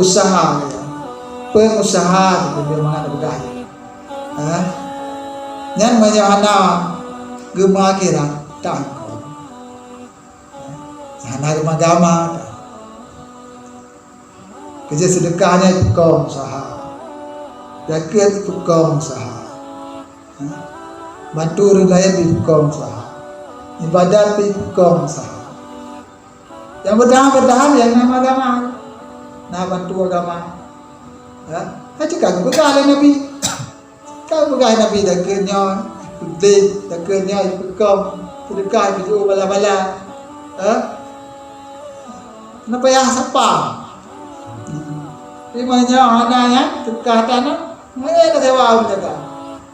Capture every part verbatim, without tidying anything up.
Usaha, ya. Pengusaha tu dia mangat peugah. Ha? Nyan meunyoe hana geumeuakhirat, tak angkon. Hana geumeuagama, tak. Keujeuet seudeukah nyan ipeukong usaha. Zakeuet ipeukong usaha. Ha? Bantu ureueng laén ipeukong usaha. Ibadat ipeukong usaha. Nyang bertahan-bertahan nyang na agama. Na bantu agama. Ha? Ka cit ka geupeugah lé Nabi. Ka geupeugah Nabi, "Dakeuet nyoe, udeb, dakeuet nyoe, ipeukong, seudeukah, ipeujeuet bala-bala." Ha? Na payah sapa. Tapi meunyoe hana nyan, seudeukah tanoh, Meunan tasewa ureueng jaga.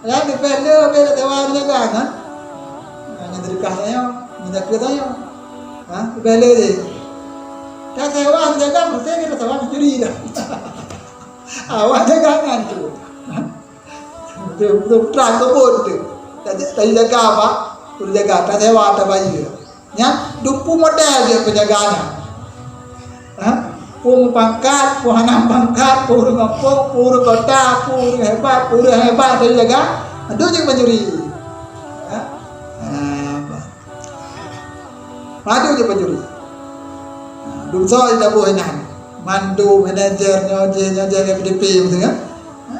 Nyan leubeh le, leubeh tasewa ureueng jaga nyan. Nyan seudeukah tanyoe, meunjaga tanyoe. Ha, leubeh le jih. Tasewa ureueng jaga, meusti tasewa mencuri dah. Awak jaga nyan tu. Tu, tu, terang kebun tu. Tadi, tadi jaga apa? Ureueng jaga, tasewa, tabayeue. Nyan, dum peue model jih penjaga nyan. Ha? Peue pangkat, peue hana pangkat, peue ureueng gampông, peue ureueng kota, peue ureueng hebat, peue ureueng hebat, penjaga, mandum jeuet mencuri. Ha? Ha, mandum jeuet mencuri. Ha, dum soe jitaboh inan. Mandum manajer nyoe jih, nyoe jih, F D P beutôi kan? Ha?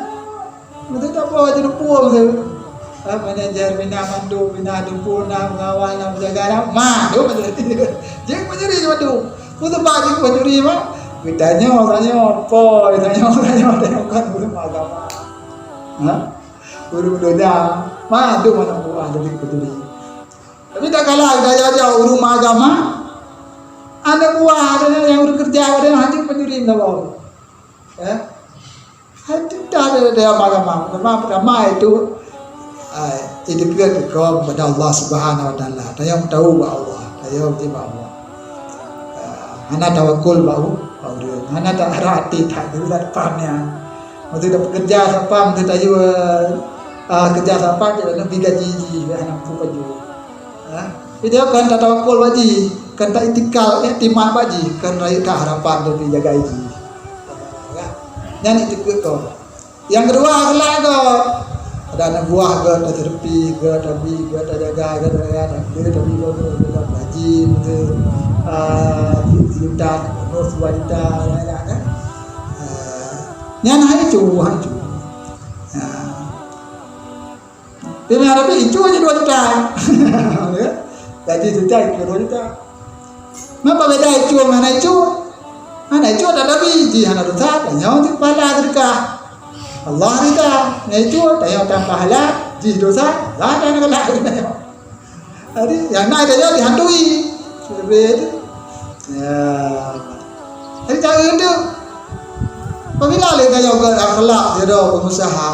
Beutôi tak apa, jeuet pun tu. Ah, manajer bina mandum, bina dumpuk na, pengawas na, penjaga na. Ma, tu manajer. Jeuet mencuri je mandum. Peue sebab jeuet mencuri, Mak? Geutanyoe, tanyoe, poi, tanyoe, tanyoe, tanyoe, kan ureueng agama. Ha? Ureueng donya. Ma, tu mana buah jadi pencuri. Tapi tak kalah gaya-gaya ureueng agama. Aneuk buah ada yang ureueng kerja, ada yang hajat pencuri, tak apa. Ya? Hai, teuntang dari, dari agama-agama. Pertama, pertama itu, ah, itikad keu kepada Allah Subhanahu Wa Taala. Tanyoe tahu bak Allah, tanyoe bak Allah. Ah, hana tawakul bak u-, bak ureueng. Hana ta-, hana até that, jadi that paham nyan. Masa dah pekerja sapam, masa tayu, ah, kerja sapam, jadi lebih gaji ji, hana mampu pajoh. Ha? Jadi kon tatawakul bak jih, kon taitikad, iktimat bak jih, kon rayeuk that harapan teuh jagai jih. Ya. Nyan itikad kon. Nyang keudua, akhlak kon. Ada aneuk buah kon, taseureupi kon, tabi kon, tajaga kon, tajaga, tabi kon, tabi kon, gaji, beutôi, ah, sijuta, dua juta, ya, ya, kan? Ah, nyan hai cu, hai cu. Ya. Tapi meunyoe Nabi, icu aja dua juta. Ya. Gaji juta, icu dua juta. Napa beda icu ngon hana icu? Hana icu ada Nabi, jih hana dosa, tanyoe cit pahala seudeukah. Allah rida. Ngon icu, tanyoe tam pahala, jih dosa, Allah hana galak. Jadi, nyang na tanyoe dihantui. Leubeh tu. Ya. Jadi, cara tu. Apabila lé tanyoe gét akhlak sidroe pengusaha,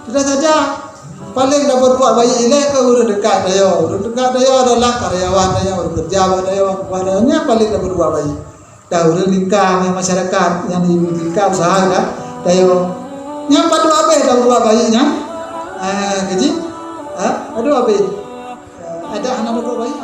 sudah saja. Paléng tapeurbuat baik ilée keu ureueng teuka tanyoe. Ureueng teuka tanyoe adalah karyawan tanyoe, ureueng keureuja bak tanyoe, kepada nyan paléng tapeurbuat baik. Dan ureueng lingka ngon masyarakat nyang di lingka usaha dah tanyoe. Nyan padub abéh tapeurbuat baik nyan. Ah, keujih? Ha? Padub abéh. Ah, ada hana tapeurbuat baik.